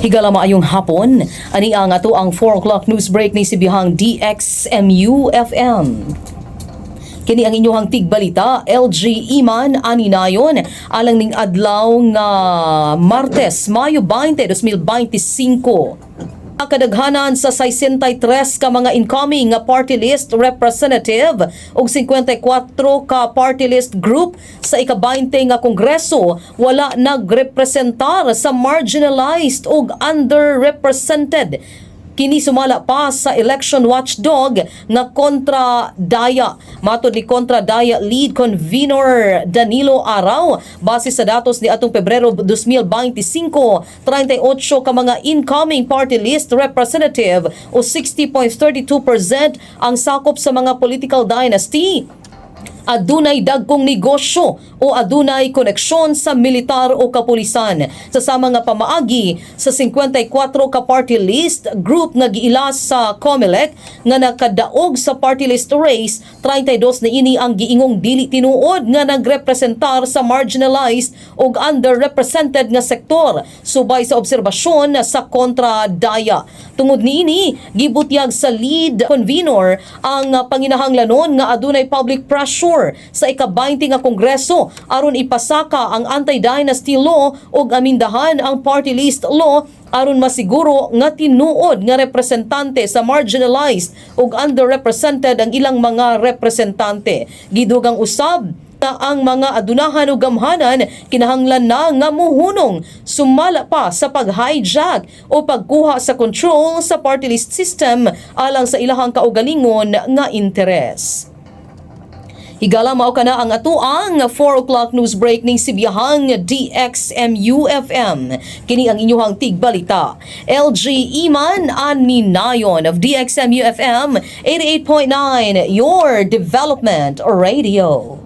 Higala, maayong hapon. Ani ang ato ang 4 o'clock news break ni Sibihang DXMU FM. Kini ang inyong tigbalita, LG Iman Aninayon, alang ning adlaw nga Martes, Mayo 20, 2025. Kadaghanan sa 63 ka mga incoming nga party list representative ug 54 ka party list group sa ika-20 nga kongreso wala nagrepresentar sa marginalized ug underrepresented. Kini sumala pa sa election watchdog nga Kontra Daya. Matod ni Kontra Daya lead convener Danilo Araw, base sa datos ni atong Pebrero 2025, 38 ka mga incoming party list representative o 60.32% ang sakop sa mga political dynasty, adunay dagkong negosyo o adunay koneksyon sa militar o kapulisan. Sa sama nga pamaagi, sa 54 ka party list group nga giila sa COMELEC nga nakadaog sa party list race, 32 na ini ang giingong dili tinuod nga nagrepresentar sa marginalized ug underrepresented nga sektor subay sa obserbasyon sa Kontra Daya. Tungod niini, gibutyag sa lead convenor ang panginahanglanon nga adunay public pressure sa ika-20 nga kongreso aron ipasaka ang anti-dynasty law ug amindahan ang party list law aron masiguro nga tinuod nga representante sa marginalized ug underrepresented ang ilang mga representante. Gidugang usab na ang mga adunahan o gamhanan kinahanglan na nga muhunong sumala pa sa pag-hijack o pagkuha sa control sa party list system alang sa ilahang kaugalingon nga interes. Higala, mao kana ang atuang 4 o'clock news break ning Sibiyahang DXMU FM. Kini ang inyuhang tigbalita, LG Iman Aninayon of DXMU FM 88.9, your development radio.